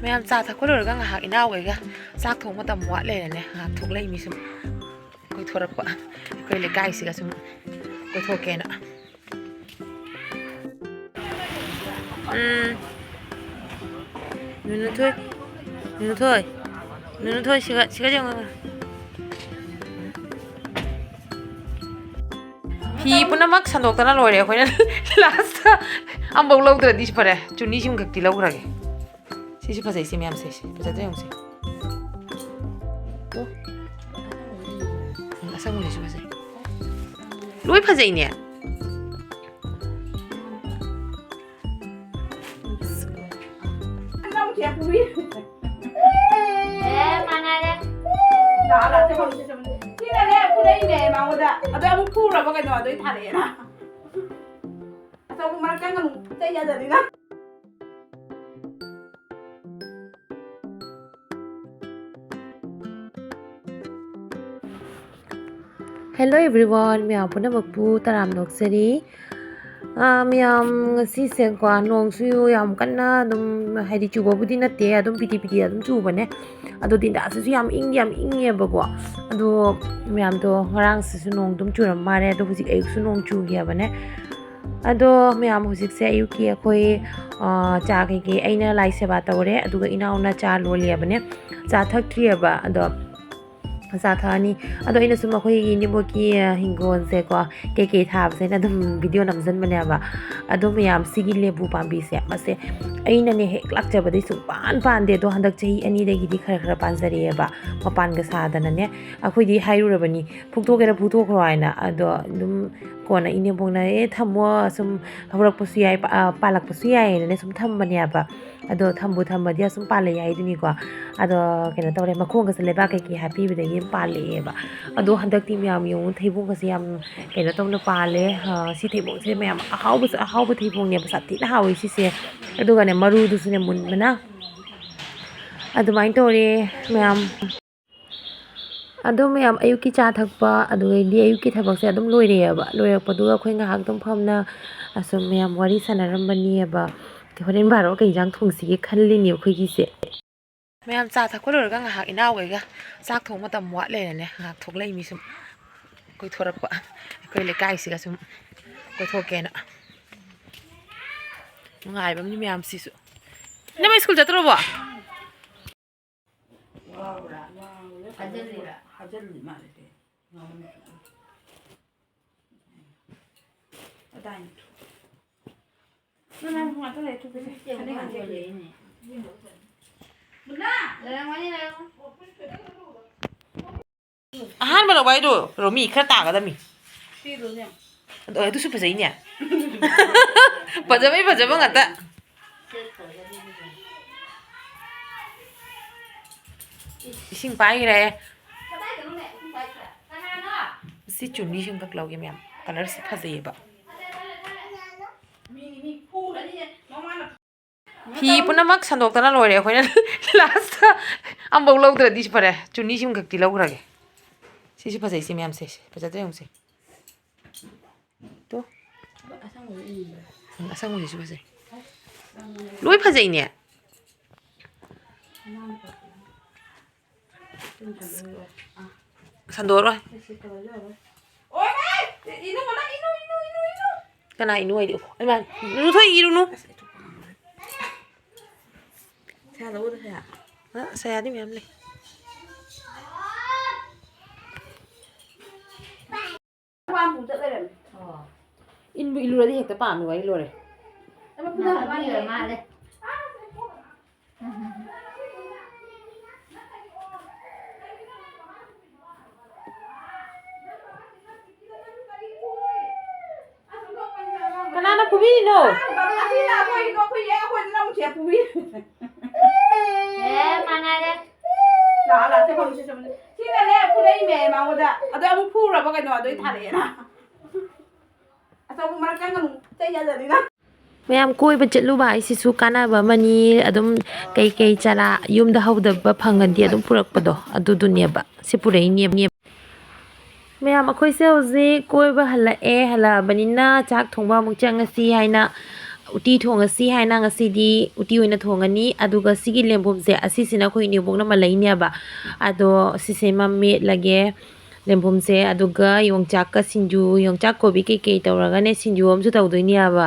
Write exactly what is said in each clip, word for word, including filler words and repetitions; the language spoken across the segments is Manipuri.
ꯃꯌꯥꯝ ꯆꯥ ꯊꯛꯄ ꯂꯣꯏꯔꯒ ꯉꯥꯏꯍꯥꯛ ꯏꯅꯥꯎꯈꯩꯒ ꯆꯥꯛ ꯊꯣꯡ ꯃꯇꯝ ꯋꯥꯠ ꯂꯩꯔꯦꯅꯦ꯫ ꯉꯥꯏꯍꯥꯛ ꯊꯣꯛꯂꯛꯏ ꯃꯤ ꯁꯨꯝ ꯀꯣꯏꯊꯣꯔꯛꯄ, ꯑꯩꯈꯣꯏ ꯂꯩꯀꯥꯏꯁꯤꯒ ꯁꯨꯝ ꯀꯣꯏꯊꯣꯛꯀꯦꯅ꯫ ꯎꯝ꯫ ꯅꯨꯅꯨꯊꯣꯏ, ꯅꯨꯅꯨꯊꯣꯏ, ꯅꯨꯅꯨꯊꯣꯏ, ꯁꯤꯒ, ꯁꯤꯒ ꯌꯦꯡꯉꯣ꯫ ꯐꯤ ꯄꯨꯝꯅꯃꯛ ꯁꯟꯗꯣꯛꯇꯅ ꯂꯣꯏꯔꯦ ꯑꯩꯈꯣꯏꯅ꯫ ꯂꯥꯁꯇ ꯑꯃꯐꯥꯎ ꯂꯧꯗ꯭ꯔꯗꯤ ꯐꯔꯦ꯫ ꯆꯨꯅꯤꯁꯤꯃꯈꯛꯇꯤ ꯂꯧꯈ꯭ꯔꯒꯦ꯫ ꯁꯤꯁꯨ ꯐꯖꯩ, ꯁꯤ ꯃꯌꯥꯝꯁꯦ, ꯁꯤ ꯐꯖꯗ꯭ꯔꯥ ꯌꯦꯡꯉꯨꯁꯦ꯫ ꯑꯣ꯫ ꯎꯝ, ꯑꯁꯪꯕꯅꯤꯁꯨ ꯐꯖꯩ꯫ ꯂꯣꯏ ꯐꯖꯩꯅꯦ꯫ ꯑꯦ, ꯃꯥꯟꯅꯔꯦ꯫ ꯁꯤꯅꯅꯦ, ꯐꯨꯔꯛꯏꯅꯦ ꯃꯉꯣꯟꯗ꯫ ꯑꯗꯣ ꯑꯃꯨꯛ ꯐꯨꯔꯕ ꯀꯩꯅꯣ? ꯑꯗꯨꯏ ꯊꯥꯔꯛꯑꯦꯅ꯫ ꯑꯆꯧꯕ ꯃꯔꯛ ꯆꯪꯒꯅꯨ, ꯆꯩ ꯆꯥꯖꯅꯤ ꯅꯪ꯫ Hello everyone, ꯃꯌꯥꯝ ꯄꯨꯝꯅꯃꯛꯄꯨ ꯇꯔꯥꯝꯅ ꯑꯣꯛꯆꯔꯤ꯫ ꯑꯥ, ꯃꯌꯥꯝ, ꯉꯁꯤꯁꯦꯀꯣ, ꯅꯣꯡꯁꯨ ꯌꯥꯝ ꯀꯟꯅ ꯑꯗꯨꯝ, ꯍꯥꯏꯗꯤ, ꯆꯨꯕꯕꯨꯗꯤ ꯅꯠꯇꯦ, ꯑꯗꯨꯝ ꯄꯤꯇꯤ ꯄꯤꯇꯤ ꯑꯗꯨꯝ ꯆꯨꯕꯅꯦ꯫ ꯑꯗꯣ ꯗꯤꯟꯗꯥꯁꯤꯁꯨ ꯌꯥꯝ ꯏꯪꯗꯤ ꯌꯥꯝ ꯏꯪꯉꯦꯕꯀꯣ꯫ ꯑꯗꯣ ꯃꯌꯥꯝꯗꯣ, ꯉꯔꯥꯡꯁꯤꯁꯨ ꯅꯣꯡ ꯑꯗꯨꯝ ꯆꯨꯔꯝ ꯃꯥꯜꯂꯦ, ꯑꯗꯣ ꯍꯧꯖꯤꯛ ꯑꯌꯨꯛꯁꯨ ꯅꯣꯡ ꯆꯨꯈꯤꯕꯅꯦ꯫ ꯑꯗꯣ ꯃꯌꯥꯝ, ꯍꯧꯖꯤꯛꯁꯦ ꯑꯌꯨꯛꯀꯤ ꯑꯩꯈꯣꯏ, ꯑꯥ, ꯆꯥ ꯀꯩꯀꯩ ꯑꯩꯅ ꯂꯥꯏ ꯁꯦꯕꯥ ꯇꯧꯔꯦ, ꯑꯗꯨꯒ ꯏꯅꯥꯎꯅ ꯆꯥ ꯂꯣꯜꯂꯤꯑꯕꯅꯦ, ꯆꯥ ꯊꯛꯇ꯭ꯔꯤꯑꯕ꯫ ꯑꯗꯣ ꯆꯥ ꯊꯛꯑꯅꯤ꯫ ꯑꯗꯣ ꯑꯩꯅ ꯁꯨꯝ ꯑꯩꯈꯣꯏꯒꯤ ꯏꯅꯦꯝꯕꯣꯛꯀꯤ, ꯑ, ꯍꯤꯡꯒꯣꯜꯁꯦꯀꯣ, ꯀꯩꯀꯩ ꯊꯥꯕꯁꯦ ꯑꯩꯅ ꯑꯗꯨꯝ ꯚꯤꯗꯤꯑꯣ ꯅꯝꯁꯤꯟꯕꯅꯦꯕ꯫ ꯑꯗꯣ ꯃꯌꯥꯝ, ꯁꯤꯒꯤ ꯂꯦꯕꯨ ꯄꯥꯝꯕꯤꯁꯦ, ꯃꯁꯦ ꯑꯩꯅꯅꯦ ꯍꯦꯛ ꯂꯥꯛꯆꯕꯗꯩ ꯁꯨꯡꯄꯥꯟ ꯄꯥꯟꯗꯦ꯫ ꯑꯗꯣ ꯍꯟꯗꯛ ꯆꯍꯤ ꯑꯅꯤꯗꯒꯤꯗꯤ ꯈꯔ ꯈꯔ ꯄꯥꯟꯖꯔꯛꯑꯦꯕ, ꯃꯄꯥꯟꯒ ꯁꯥꯗꯅꯅꯦ꯫ ꯑꯩꯈꯣꯏꯗꯤ ꯍꯥꯏꯔꯨꯔꯕꯅꯤ, "ꯐꯨꯛꯇꯣꯛꯀꯦꯔꯥ ꯐꯨꯛꯇꯣꯛꯈ꯭ꯔꯣ" ꯍꯥꯏꯅ꯫ ꯑꯗꯣ ꯑꯗꯨꯝ ꯀꯣꯟꯅ ꯏꯅꯦꯝꯕꯣꯛꯅ, "ꯑꯦ, ꯊꯝꯃꯣ, ꯁꯨꯝ ꯍꯧꯔꯛꯄꯁꯨ ꯌꯥꯏ, ꯄ-, ꯑ, ꯄꯥꯜꯂꯛꯄꯁꯨ ꯌꯥꯏ" ꯍꯥꯏꯅꯅꯦ ꯁꯨꯝ ꯊꯝꯕꯅꯦꯕ꯫ ꯑꯗꯣ ꯊꯝꯕꯨ ꯊꯝꯃꯗꯤ ꯑꯁꯨꯝ ꯄꯥꯜꯂꯛꯑꯦ ꯍꯥꯏꯗꯨꯅꯤꯀꯣ꯫ ꯑꯗꯣ ꯀꯩꯅꯣ ꯇꯧꯔꯦ, ꯃꯈꯣꯡꯒꯁꯦ ꯂꯩꯕꯥꯛ ꯀꯩꯀꯩ ꯍꯥꯞꯄꯤꯕꯗꯒꯤ ꯑꯗꯨꯝ ꯄꯥꯜꯂꯛꯑꯦꯕ꯫ ꯑꯗꯣ ꯍꯟꯗꯛꯇꯤ ꯃꯌꯥꯝ ꯌꯦꯡꯉꯨ, ꯊꯩꯕꯣꯡꯒꯁꯦ ꯌꯥꯝ ꯀꯩꯅꯣ ꯇꯧꯅ ꯄꯥꯜꯂꯦ꯫ ꯑ, ꯁꯤ ꯊꯩꯕꯣꯡꯁꯦ ꯃꯌꯥꯝ ꯑꯍꯥꯎꯕꯁꯨ, ꯑꯍꯥꯎꯕ ꯊꯩꯕꯣꯡꯅꯦꯕ, ꯁꯥꯊꯤꯅ ꯍꯥꯎꯋꯦ ꯁꯤꯁꯦ꯫ ꯑꯗꯨꯒꯅꯦ, ꯃꯔꯨꯗꯨꯁꯨꯅꯦ ꯃꯨꯟꯕꯅ꯫ ꯑꯗꯨꯃꯥꯏꯅ ꯇꯧꯔꯦ ꯃꯌꯥꯝ꯫ ꯑꯗꯣ ꯃꯌꯥꯝ, ꯑꯌꯨꯛꯀꯤ ꯆꯥ ꯊꯛꯄ, ꯑꯗꯨꯗꯩꯗꯤ ꯑꯌꯨꯛꯀꯤ ꯊꯕꯛꯁꯦ ꯑꯗꯨꯝ ꯂꯣꯏꯔꯛꯑꯦꯕ꯫ ꯂꯣꯏꯔꯛꯄꯗꯨꯒ ꯑꯩꯈꯣꯏ ꯉꯥꯏꯍꯥꯛ ꯑꯗꯨꯝ ꯐꯝꯅ ꯑꯁꯨꯝ ꯃꯌꯥꯝ ꯋꯥꯔꯤ ꯁꯥꯟꯅꯔꯝꯕꯅꯦꯕ꯫ ꯍꯣꯔꯦꯟ ꯕꯥꯔꯣ ꯀꯩ ꯏꯟꯖꯥꯡ ꯊꯣꯡꯁꯤꯒꯦ ꯈꯜꯂꯤꯅꯦ ꯑꯩꯈꯣꯏꯒꯤꯁꯦ꯫ ꯃꯌꯥꯝ ꯆꯥ ꯊꯛꯄ ꯂꯣꯏꯔꯒ ꯉꯥꯏꯍꯥꯛ ꯏꯅꯥꯎꯈꯩꯒ ꯆꯥꯛ ꯊꯣꯡ ꯃꯇꯝ ꯋꯥꯠꯂꯦꯅꯅꯦ, ꯉꯥꯏꯍꯥꯛ ꯊꯣꯛꯂꯛꯏ ꯃꯤ ꯁꯨꯝ꯫ ꯀꯣꯏꯊꯣꯔꯛꯄ ꯑꯩꯈꯣꯏ ꯂꯩꯀꯥꯏꯁꯤꯒ ꯁꯨꯝ ꯀꯣꯏꯊꯣꯛꯀꯦꯅ꯫ ꯅꯨꯡꯉꯥꯏꯕ ꯑꯃꯅꯤ ꯃꯌꯥꯝꯁꯤꯁꯨ꯫ ꯏꯅꯝꯃ ꯁ꯭ꯀꯨꯜ ꯆꯠꯇ꯭ꯔꯕꯣ? ꯐꯥꯖꯤꯜꯂꯤꯔꯥ? ꯐꯥꯖꯤꯜꯂꯤ ꯃꯥꯜꯂꯦ ꯁꯦ꯫ ꯑꯗꯥꯏꯅꯦ꯫ ꯅꯪ ꯅꯪ ꯉꯥꯛꯇ ꯂꯩ, ꯊꯨꯞꯄꯁꯦ꯫ ꯐꯅꯦꯛ ꯉꯥꯛꯇ ꯂꯩ꯫ ꯂꯩꯔꯝꯒꯅꯤ, ꯂꯩꯔꯝꯒꯅꯤ꯫ ꯑꯍꯥꯟꯕ ꯂꯧꯕ ꯍꯥꯏꯗꯣ, ꯔꯣꯃꯤ, ꯈꯔ ꯇꯥꯒꯗꯕꯅꯤ꯫ ꯁꯤꯗꯨꯅꯦ꯫ ꯑꯗꯣ, ꯑꯗꯨꯁꯨ ꯐꯖꯩꯅꯦ꯫ ꯐꯖꯕꯩ ꯐꯖꯕ ꯉꯥꯛꯇ꯫ ꯏꯁꯤꯡ ꯄꯥꯏꯈ꯭ꯔꯦ꯫ ꯁꯤ ꯆꯨꯅꯤ ꯁꯤꯡꯈꯛ ꯂꯧꯒꯦ ꯃꯌꯥꯝ꯫ ꯀꯂꯔꯁꯤ ꯐꯖꯩꯌꯦꯕ꯫ ꯐꯤ ꯄꯨꯝꯅꯃꯛ ꯁꯟꯗꯣꯛꯇꯅ ꯂꯣꯏꯔꯦ ꯑꯩꯈꯣꯏꯅ꯫ ꯂꯥꯁꯇ ꯑꯃꯐꯥꯎ ꯂꯧꯗ꯭ꯔꯗꯤ ꯐꯔꯦ꯫ ꯆꯨꯅꯤ ꯁꯤꯝꯈꯛꯇꯤ ꯂꯧꯈ꯭ꯔꯒꯦ꯫ ꯁꯤꯁꯨ ꯐꯖꯩ, ꯁꯤ ꯃꯌꯥꯝꯁꯦ꯫ ꯁꯤ ꯐꯖꯗ꯭ꯔꯥ ꯌꯦꯡꯉꯨꯁꯦ꯫ ꯇꯣ꯫ ꯑꯁꯪꯕꯗꯣ ꯏꯟꯕ꯭ꯔꯥ? ꯎꯝ, ꯑꯁꯪꯕꯁꯤꯁꯨ ꯐꯖꯩ꯫ ꯂꯣꯏ ꯐꯖꯩꯅꯦ꯫ ꯁꯟꯗꯣꯛꯑꯔꯣꯏ꯫ ꯀꯅꯥ ꯏꯅꯨ ꯍꯥꯏꯗꯤ? ꯏꯃꯥ, ꯏꯅꯨ ꯊꯣꯏ ꯏꯔꯨꯅꯨ꯫ ꯁꯌꯥ ꯂꯧꯒꯗ꯭ꯔꯥ, ꯁꯌꯥ? ꯑ, ꯁꯌꯥꯗꯤ ꯃꯌꯥꯝ ꯂꯩ꯫ ꯏꯟꯕꯨ ꯏꯜꯂꯨꯔꯗꯤ ꯍꯦꯛꯇ ꯄꯥꯝꯃꯤ ꯋꯥꯔꯤ ꯂꯣꯏꯔꯦ꯫ ꯃꯥꯜꯂꯦ꯫ ꯀꯅꯥꯅ ꯐꯨꯕꯤꯔꯤꯅꯣ? ꯑꯁꯤꯅ ꯑꯩꯈꯣꯏꯒꯤꯗꯣ ꯑꯩꯈꯣꯏ ꯌꯦ ꯑꯩꯈꯣꯏꯗꯅ ꯑꯃꯨꯛ ꯁꯦ ꯐꯨꯕꯤ꯫ ꯑꯦ, ꯃꯥꯟꯅꯔꯦ꯫ ꯂꯥꯛꯑꯣ, ꯂꯥꯛꯑꯣ, ꯁꯦ ꯐꯝꯁꯦ, ꯁꯦ ꯐꯝꯁꯦ꯫ ꯁꯤꯅꯅꯦ ꯐꯨꯔꯛꯏꯅꯦ ꯃꯉꯣꯟꯗ꯫ ꯑꯗꯣ ꯑꯃꯨꯛ ꯐꯨꯔꯕ ꯀꯩꯅꯣ, ꯑꯗꯨꯏ ꯊꯥꯔꯛꯑꯦꯅ꯫ ꯑꯆꯧꯕ ꯃꯔꯛ ꯆꯪꯒꯅꯨ, ꯆꯩ ꯆꯥꯖꯅꯤ ꯅꯪ꯫ ꯃꯌꯥꯝ ꯀꯣꯏꯕ ꯆꯠꯂꯨꯕ ꯍꯥꯏꯁꯤꯁꯨ ꯀꯥꯟꯅꯕ ꯑꯃꯅꯤ꯫ ꯑꯗꯨꯝ ꯀꯩꯀꯩ ꯆꯥꯔꯥ ꯌꯨꯝꯗ ꯍꯧꯗꯕ ꯐꯪꯉꯗꯤ ꯑꯗꯨꯝ ꯄꯨꯔꯛꯄꯗꯣ ꯑꯗꯨꯗꯨꯅꯦꯕ꯫ ꯁꯤ ꯄꯨꯔꯛꯏꯅꯦꯕ꯫ ꯃꯌꯥꯝ ꯑꯩꯈꯣꯏꯁꯦ ꯍꯧꯖꯤꯛ ꯀꯣꯏꯕ ꯍꯜꯂꯛꯑꯦ꯫ ꯍꯜꯂꯛꯑꯕꯅꯤꯅ ꯆꯥꯛ ꯊꯣꯡꯕ ꯑꯃꯨꯛ ꯆꯪꯉꯁꯤ ꯍꯥꯏꯅ ꯎꯇꯤ ꯊꯣꯡꯉꯁꯤ ꯍꯥꯏꯅ ꯉꯁꯤꯗꯤ ꯎꯇꯤ ꯑꯣꯏꯅ ꯊꯣꯡꯉꯅꯤ꯫ ꯑꯗꯨꯒ ꯁꯤꯒꯤ ꯂꯦꯝꯕꯨꯝꯁꯦ ꯑꯁꯤꯁꯤꯅ ꯑꯩꯈꯣꯏ ꯏꯅꯦꯕꯣꯛꯅ ꯃꯜꯂꯛꯏꯅꯦꯕ꯫ ꯑꯗꯣ ꯁꯤꯁꯦ ꯑꯃ ꯃꯦꯠꯂꯒꯦ꯫ ꯂꯦꯝꯕꯨꯝꯁꯦ, ꯑꯗꯨꯒ ꯌꯣꯡꯆꯥꯛꯀ ꯁꯤꯡꯖꯨ, ꯌꯣꯡꯆꯥꯛ ꯀꯣꯕꯤ ꯀꯩꯀꯩ ꯇꯧꯔꯒꯅꯦ ꯁꯤꯡꯖꯨ ꯑꯃꯁꯨ ꯇꯧꯗꯣꯏꯅꯦꯕ꯫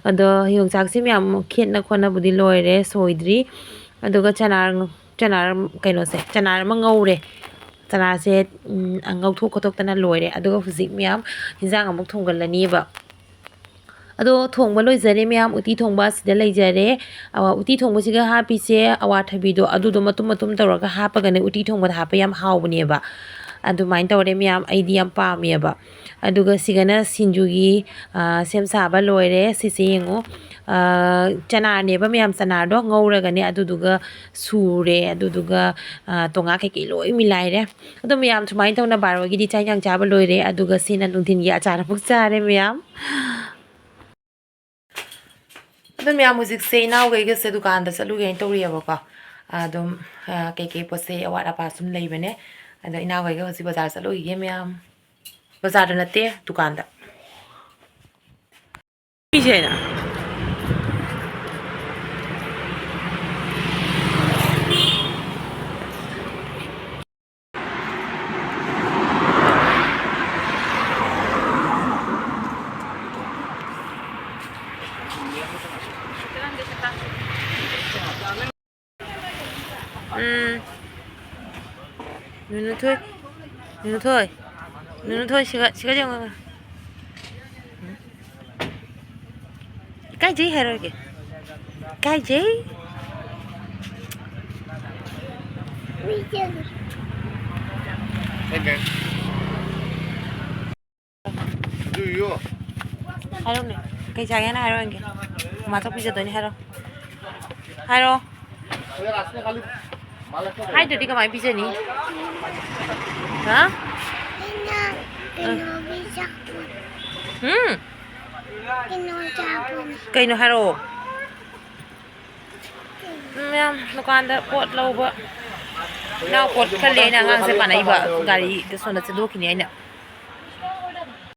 ꯑꯗꯣ ꯌꯣꯡꯆꯥꯛꯁꯦ ꯃꯌꯥꯝ ꯈꯦꯠꯅ ꯈꯣꯠꯅꯕꯨꯗꯤ ꯂꯣꯏꯔꯦ, ꯁꯣꯏꯗ꯭ꯔꯤ꯫ ꯑꯗꯨꯒ ꯆꯅꯥ, ꯆꯅꯥ, ꯀꯩꯅꯣꯁꯦ, ꯆꯅꯥ ꯑꯃ ꯉꯧꯔꯦ꯫ ꯆꯅꯥꯁꯦ, ꯎꯝ, ꯉꯧꯊꯣꯛ ꯈꯣꯠꯇꯣꯛꯇꯅ ꯂꯣꯏꯔꯦ꯫ ꯑꯗꯨꯒ ꯍꯧꯖꯤꯛ ꯃꯌꯥꯝ ꯍꯤꯟꯖꯥꯡ ꯑꯃꯨꯛ ꯊꯣꯡꯒꯠꯂꯅꯤꯕ꯫ ꯑꯗꯣ ꯊꯣꯡꯕ ꯂꯣꯏꯖꯔꯦ ꯃꯌꯥꯝ, ꯎꯇꯤ ꯊꯣꯡꯕ ꯑꯁꯤꯗ ꯂꯩꯖꯔꯦ꯫ ꯑ, ꯎꯇꯤ ꯊꯣꯡꯕꯁꯤꯒ ꯍꯥꯞꯄꯤꯁꯦ ꯑꯋꯥꯊꯕꯤꯗꯣ, ꯑꯗꯨꯗꯣ ꯃꯇꯨꯝ ꯃꯇꯨꯝ ꯇꯧꯔꯒ ꯍꯥꯞꯄꯒꯅꯦ ꯎꯇꯤ ꯊꯣꯡꯕꯗ ꯍꯥꯞꯄ ꯌꯥꯝ ꯍꯥꯎꯕꯅꯦꯕ꯫ ꯑꯗꯨꯃꯥꯏꯅ ꯇꯧꯔꯦ ꯃꯌꯥꯝ, ꯑꯩꯗꯤ ꯌꯥꯝ ꯄꯥꯝꯃꯦꯕ꯫ ꯑꯗꯨꯒ ꯁꯤꯒꯅ ꯁꯤꯡꯖꯨꯒꯤ, ꯑ, ꯁꯦꯝ ꯁꯥꯕ ꯂꯣꯏꯔꯦ꯫ ꯁꯤꯁꯦ ꯌꯦꯡꯉꯨ, ꯑ, ꯆꯅꯥꯅꯦꯕ ꯃꯌꯥꯝ, ꯆꯅꯥꯗꯣ ꯉꯧꯔꯒꯅꯦ, ꯑꯗꯨꯗꯨꯒ ꯁꯨꯔꯦ, ꯑꯗꯨꯗꯨꯒ, ꯑ, ꯇꯣꯉꯥ ꯀꯩꯀꯩ ꯂꯣꯏ ꯃꯤꯂꯥꯏꯔꯦ꯫ ꯑꯗꯣ ꯃꯌꯥꯝ ꯁꯨꯃꯥꯏꯅ ꯇꯧꯅ ꯕꯥꯔꯣꯒꯤꯗꯤ ꯆꯥꯛ ꯏꯟꯁꯥꯡ ꯆꯥꯕ ꯂꯣꯏꯔꯦ꯫ ꯑꯗꯨꯒ ꯁꯤꯅ ꯅꯨꯡꯊꯤꯟꯒꯤ ꯑꯆꯥꯔ ꯑꯃꯨꯛ ꯆꯥꯔꯦ ꯃꯌꯥꯝ꯫ ꯑꯗꯣ ꯃꯌꯥꯝ, ꯍꯧꯖꯤꯛꯁꯦ ꯏꯅꯥꯎꯈꯩꯒꯁꯦ ꯗꯨꯀꯥꯟꯗ ꯆꯠꯂꯨꯒꯦꯅ ꯇꯧꯔꯤꯑꯕꯀꯣ꯫ ꯑꯗꯨꯝ, ꯑ, ꯀꯩꯀꯩ ꯄꯣꯠ ꯆꯩ ꯑꯋꯥꯠ ꯑꯄꯥ ꯁꯨꯝ ꯂꯩꯕꯅꯦ꯫ ꯑꯗꯣ ꯏꯅꯥꯎꯈꯩꯒ ꯍꯧꯖꯤꯛ ꯕꯖꯥꯔ ꯆꯠꯂꯨꯈꯤꯒꯦ ꯃꯌꯥꯝ꯫ ꯕꯖꯥꯔꯗ ꯅꯠꯇꯦ, ꯗꯨꯀꯥꯟꯗ꯫ ꯄꯤꯁꯦ ꯍꯥꯏꯅ꯫ ꯎꯝ꯫ ꯅꯨꯅꯨꯊꯣꯏ꯫ ꯅꯨꯅꯨꯊꯣꯏ꯫ ꯅꯨꯅꯨꯊꯣꯏ, ꯁꯤꯒ, ꯁꯤꯒ ꯌꯦꯡꯉꯣ꯫ ꯏꯀꯥꯏꯖꯩ ꯍꯥꯏꯔꯣꯏꯒꯦ꯫ ꯏꯀꯥꯏꯖꯩ꯫ ꯍꯥꯏꯔꯣꯅꯦ꯫ ꯀꯩ ꯆꯥꯒꯦꯅ ꯍꯥꯏꯔꯣ ꯌꯦꯡꯒꯦ꯫ ꯃꯃꯥ ꯆꯧ ꯄꯤꯖꯗꯣꯏꯅꯦ ꯍꯥꯏꯔꯣ꯫ ꯍꯥꯏꯔꯣ꯫ ꯍꯥꯏꯗ꯭ꯔꯗꯤ ꯀꯃꯥꯏꯅ ꯄꯤꯖꯅꯤ? ꯍꯥ? ꯑꯩꯅ ꯀꯩꯅꯣꯒꯤ ꯆꯥꯄꯣꯠ꯫ ꯎꯝ? ꯀꯩꯅꯣ ꯆꯥꯄꯣꯠꯅꯤ꯫ ꯀꯩꯅꯣ ꯍꯥꯏꯔꯛꯑꯣ꯫ ꯃꯌꯥꯝ ꯗꯨꯀꯥꯟꯗ ꯄꯣꯠ ꯂꯧꯕ꯫ ꯏꯅꯥꯎ ꯄꯣꯠ ꯈꯜꯂꯦ ꯑꯩꯅ ꯑꯉꯥꯡꯁꯦ ꯄꯥꯅꯛꯏꯕ꯫ ꯒꯥꯔꯤꯗ ꯁꯣꯝꯗ ꯆꯦꯟꯊꯣꯛꯈꯤꯅꯤ ꯑꯩꯅ꯫